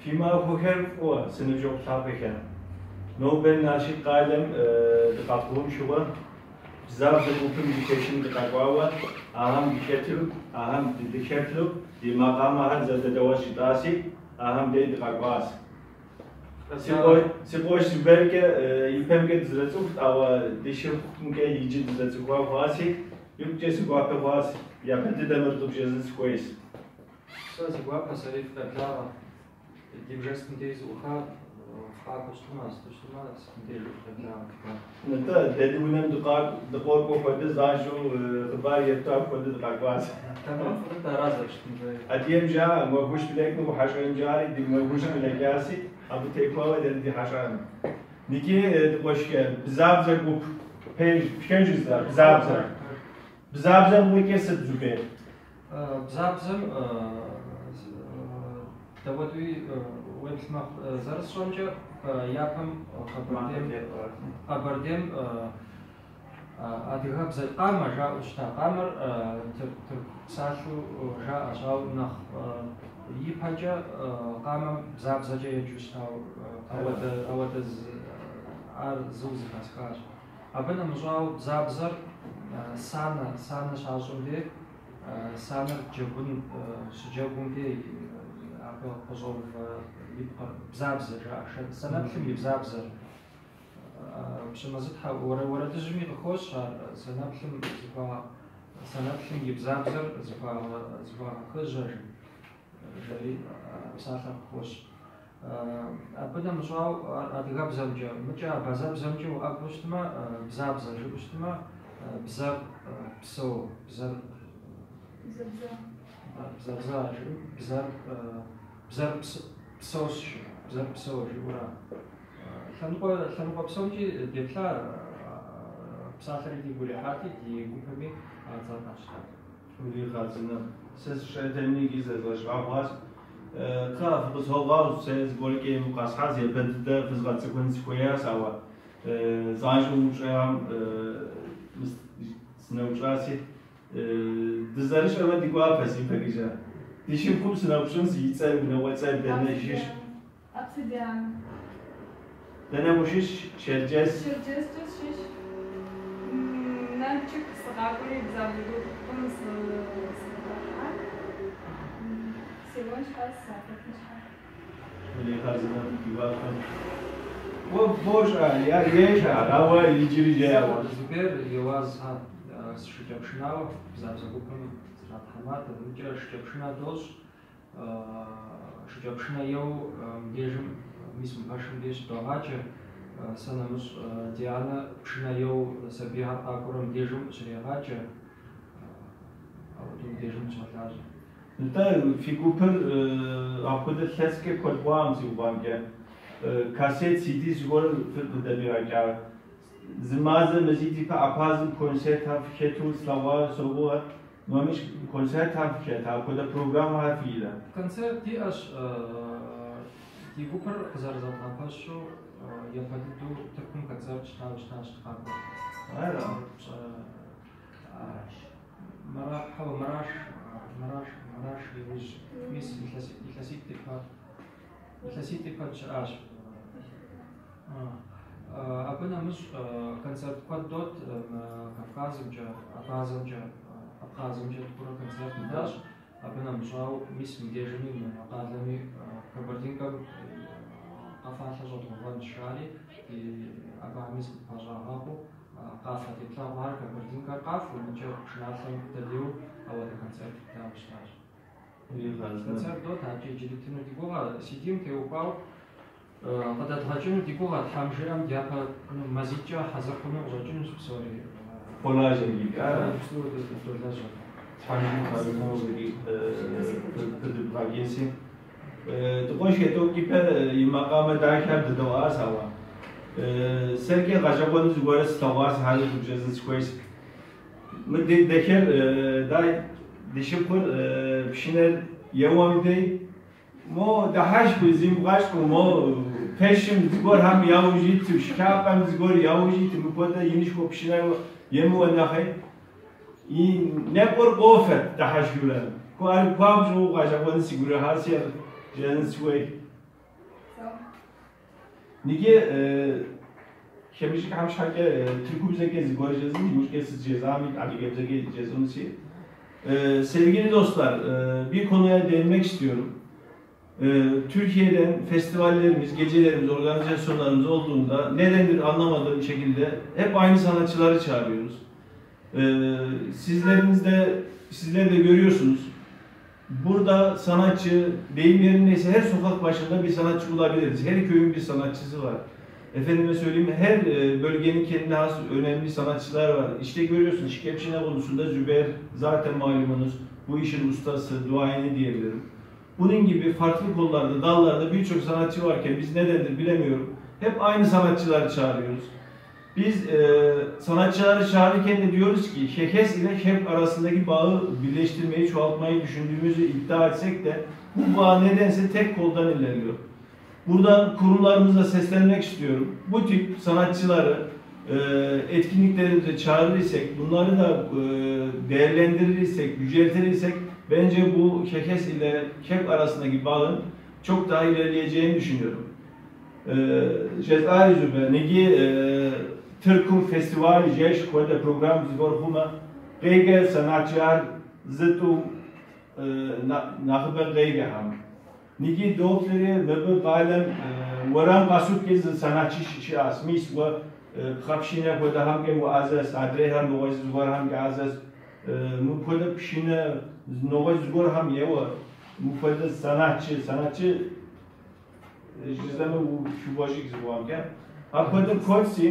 Фи махуэхэр фӏыуэ, си ныбжьэгъу лъапӏэхэ. Нобэ Налшык къалэм дыкъэхъум щыгъуэ, Бзабзэ гупым и пэшым дыкъэкӏуауэ, ахэм дыхэту, ахэм дыхэту, ди макъамэхэр зэдэдэуэ жытӏаси, ахэм дей дыкъэкӏуащ. Си къуэш Зуберкӏэ ипэмкӏэ дызэрыцӏыхут, ауэ ди шыпхъумкӏэ иджы дызэрыцӏыхуа хъуаси, икъукӏэ си гуапэ хъуащ. Япэ дыдэ мыр къыбжезӏэн сыхуейщ. Сэ си гуапэ, сэри фыкъеблагъэ. Ди бжэр сытым деж зэӏуха, фыкъакӏуэу щытмэ, сыту щытмэ, сытым деж фыкъеблагъэ ди гуапэ. Нтӏэ, дэ ди унэм дыкъокӏуэ хуэдэ занщӏэу хъыбар етту апхуэдэ дыкъэкӏуащ. Тэмэм, фӏы дыдэ ара зэрыщытын хуейр. Адыгэм жаӏэ, махуищ блэкӏмэ ухьэщӏэным жари, ди махуищ блэкӏаси, абы техуауэ дэри ди хьэщӏэным. Икӏи ди къуэшхэ, Бзабзэ гуп, пэж, пхэн жысӏа, Бзабзэ. Бзабзэм къикӏыр сыт, Зубер? Бзабзэм дауэдуи уеплъ мэхъу. Зэрысщӏэмкӏэ, япэм Къэбэрдейм адыгэбзэ къамэ жаӏэу щыта. Къамэр тырку псалъэу жаӏэщ, ауэ нэхъ ипэкӏэ къамэм бзабзэкӏэ еджэу щытауэ ауэдэ ар зыу зэхэсхащ. Абы нэмыщӏауэ бзабзэр санэ, санэ щащӏым дей, санэр джэгун щыджэгум дей абы къыщӏэувэ и пкъыр бзабзэ жаӏэ, санэплъым и бзабзэр. Пщымэзытхьэ уэрэдыжьми къыхощ ар санэплъым зыхуа санэплъым и бзабзэр зыхуагъэхыжьэ жари псалъэр къыхощ. Абы нэмыщӏауэ адыгэбзэмкӏэ, мыкӏэ абазэбзэмкӏэ уӏэбэу щытмэ, бзабзэ жыпӏэу щытмэ, бзэр псэу, бзэр бзабза жыӏэу, бзэр бзэр псэущ жыӏэу, бзэр псэу жыӏэура. Лъэныкъуэ лъэныкъуэ псомкӏи деплъа псалъэри дигу ирихьати, ди гупэми а цӏэр къэтщтат. Уи хъарзынэ. Сэ сщӏэтэми икӏи зэзгъэщӏа хъуащ. Кхъа, фыкъысхуэгъэгъу, сэ зыгуэркӏэ емыкӏу къэсхьащ, япэ дыдэ фызгъэцӏыхун сыхуеящ, ауэ занщӏэу упщӏэхэм сыноупщӏаси, дызэрыщӏэмэ ди гуапэщ ипэкӏэ. Ди шыпхъум сыноупщӏынщ и цӏэр, унагъуэцӏэр дэнэ щыщ? Апсэ Дианэ. Дэнэ ущыщ, Шэрджэс? Шэрджэскӏэ сщыщ. Налшык сыкъакӏуэри Бзабзэ гупым сыкъыхыхьа. Сеуэн щхьэ, сахэтын щхьэ. Уи хъарзынэ ди гуапэ. Уэ бощӏэ, ейщ ар, ауэ иджыри жеӏэ. Зубер Еуаз шыкӏэпшынауэ Бзабзэ гупым сратхьэматэ, мыкӏэ шыкӏэпшынэ дощӏ. Шыкӏэпшынэ еуэу мыбдежым, мис мы пэшым деж щыдогъаджэ. Сэ нэмыщӏ Дианэ пшынэ еуэу сабийхэр къакӏуэрэ мыбдежым щрегъаджэ. Ауэдэу мыбдежым дыщолажьэ. Нтӏэ, фи гупыр апхуэдэ илъэскӏэ куэд хъуакъым си гугъэмкӏэ. Кассет, CD зыгуэр къыдэвгъэкӏа. Зы мазэ, мазитӏ ипэ Абхъазым концертхэм фыхэту слъэгъуа согугъэ. Нэмыщӏ концертхэм фыхэт, апхуэдэ программэхэр фиӏэрэ? Концерт диӏэщ. Ди гупыр къызэрызэдгъэпэщу япэ дыдэу Тыркум концерт щытауэ щытащ дыкъакӏуэу. Ара? Хьэуэ, Мараш, Мараш, Мараш иужь. Мис илъэситӏ ипэ, илъэситӏ ипэ дыщыӏащ. Абы нэмыщӏ концерт куэд дот Кавказымкӏэ, Абазэмкӏэ, Абхъазымкӏэ ткӏурэ концерт дэтащ. Абы нэмыщӏауэ мис мыбдежми, мы къалэми Кабардинкэм къэфалъэ щӏэдгъэувэнщ жари, ди абыхэми зыкъытпащӏагъакъуэу къафэ теплъэгъуэхэр Кабардинкэр къафэу, мыкӏэ пшыналъэм дадеуэу ауэдэ концерт дтауэ щытащ. Концерт дот, адэкӏэ иджыри ттыну ди гугъэ. CD-м теухуауэ къыдэдгъэкӏыну ди гугъэ, Тхьэм жиӏэм дяпэ мазитӏкӏэ хьэзыр хъуну къыщӏэкӏынущ псори. Фолажьэ иджы, ара? Иджыпсту долэжьэ. Тхьэм хъарзынэу къыдыбгъэкӏынси. Ди къуэш тӏэкӏу ипэ и макъамэ дахэм дыдэӏуащ, ауэ сэркӏэ гъэщӏэгъуэну зыгуэрэ слъэгъуащ, ари къыбжезӏэн сыхуейщ. Мы дэхэр дай ди шыпхъур пшынэр еуэм дей мо дыхьэшхыу зимыгъэщӏу, мо пэшым зыгуэрхэм яужь иту, шхапӏэм зыгуэр яужь иту, мыпхуэдэ инышхуэ пшынэ емыуэ нэхъей и нэкӏур къофэт дыхьэшхыурэ. Ар хуабжьу гъэщӏэгъуэн сигу ирихьащи, жеӏэн сыхуей. Иджы хэмыщӏыкӏхэм щхьэкӏэ тыркубзэкӏэ зыгуэр жезӏэн, иужькӏэ сыт жезӏами адыгэбзэкӏэ жезӏэнси. Sevgili dostlar, bir konuya değinmek istiyorum. Türkiye'den festivallerimiz, gecelerimiz, organizasyonlarımız olduğunda nedendir anlamadığım şekilde hep aynı sanatçıları çağırıyoruz. Sizler de görüyorsunuz. Burada sanatçı, deyim yerindeyse her sokak başında bir sanatçı bulabiliriz. Her köyün bir sanatçısı var. Efendime söyleyeyim, her bölgenin kendine has önemli sanatçılar var. İşte görüyorsunuz, Şikepçine konusunda Zübeyir zaten malumunuz, bu işin ustası, duayeni diyebilirim. Bunun gibi farklı kollarda, dallarda birçok sanatçı varken biz nedendir bilemiyorum. Hep aynı sanatçıları çağırıyoruz. Biz sanatçıları çağırırken de diyoruz ki Şekes ile Şevk arasındaki bağı birleştirmeyi, çoğaltmayı düşündüğümüzü iddia etsek de bu bağ nedense tek koldan ilerliyor. Buradan kurumlarımıza seslenmek istiyorum. Bu tip sanatçıları etkinliklerimize çağırır isek, bunları da değerlendirir isek, yüceltir isek bence bu Şekes ile Şevk arasındaki bağın çok daha ilerleyeceğini düşünüyorum. Cezayir Negi Тыркум фестиваль жэщ хуэдэ программ зыгуэр хъумэ, къегэ санатчыхэр зытӏу нэхъыбэ къегэхэм. Ниги доплъри мыбы къалэм уэрам къэсукӏи зы санатчы щыӏэщ. Мис уэ пхъэпшынэ хуэдэхэмкӏэ уӏэзэс, адрейхэр нэгъуэщӏ зыгуэрхэмкӏэ ӏэзэс. Мыпхуэдэ пшынэ нэгъуэщӏ зыгуэрхэм еуэ. Мыпхуэдэ санатчы жызэмэ шубожик зыгуэрхэмкӏэ. Апхуэдэ куэдси,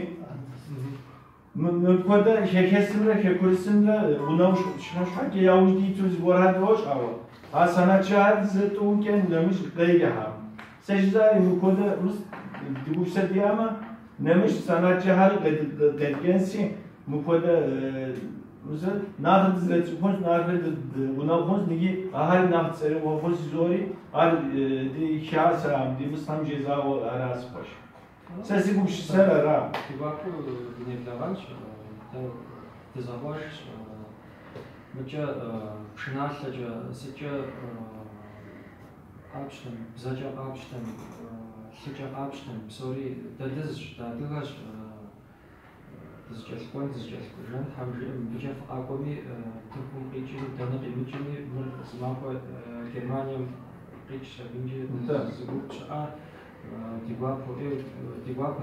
мыпхуэдэ Шэкэсымрэ Хэкурысымрэ гъунэгъу щхьэкӏэ яужь диту зыгуэрхэр дощӏ, ауэ а санатчыхэр зы тӏукӏэ нэмыщӏ къегэхэм. Сэ жызӏари мыпхуэдэ дыгупсэ диӏэмэ, нэмыщӏ санатчыхэр къедгэнси, мыпхуэдэ нэхъ дызэрыцӏыхунщ, нэхъ гъунэгъу хъунщ, ниги ахэр нэхъ цӏэрыӏуэ хъунщ зори, ар ди хасэм, ди мысхэм жезӏауэ ара сыхуэщ. Сэ си гупсысэр ара. Ди гуапэу дынеблэгъэнщ, дэ дызэкъуэшщ, мыкӏэ пшыналъэкӏэ, сыткӏэ къапщтэм, бзэкӏэ къапщтэм, лъыкӏэ къапщтэм, псори дэ дызщ, дэ адыгэщ, дызыкӏэлъыкӏуэн, дызыкӏэлъыкӏуэжэн, Тхьэм жиӏэм мыбыкӏэ фыкъакӏуэми, Тыркум къикӏми, дэнэ къимыкӏми, мыр зы махуэ Германием къикӏщ, абымкӏи зы гуп щыӏа. Ди гуапэ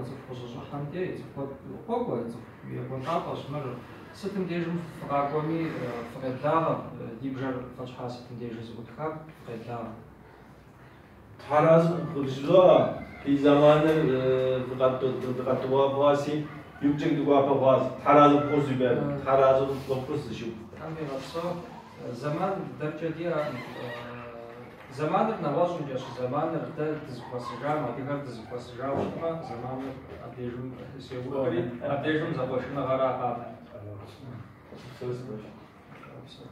цӏыху къыщӏыщӏыхьэм дей, цӏыху къокӏуэ, цӏыху екӏуэлӏапӏэщ мыр. Сытым дежым фыкъакӏуэми, фыкъеблагъэ, ди бжэр фэщхьа сытым дежи зыӏутха, фыкъеблагъэ. Тхьэраз къыбжызоӏэ, ди зэманыр дыкъэтыгъуэ хъуаси, игукӏэ ди гуапэ хъуащ. Тхьэразэ пхъу Зубер, тхьэразэ къыпхъу сыщыгу. Тхьэм игъэпсэу, зэман дэркӏэ диӏэкъым. Зэманыр нэгъуэщӏымкӏэщ, зэманыр дэ дызыхуэсыжам, адыгэр дызыхуэсыжауэ щытмэ, зэманыр абдежым сеухри, абдежым зэкъуэшыныгъэра къанэр. Псэу.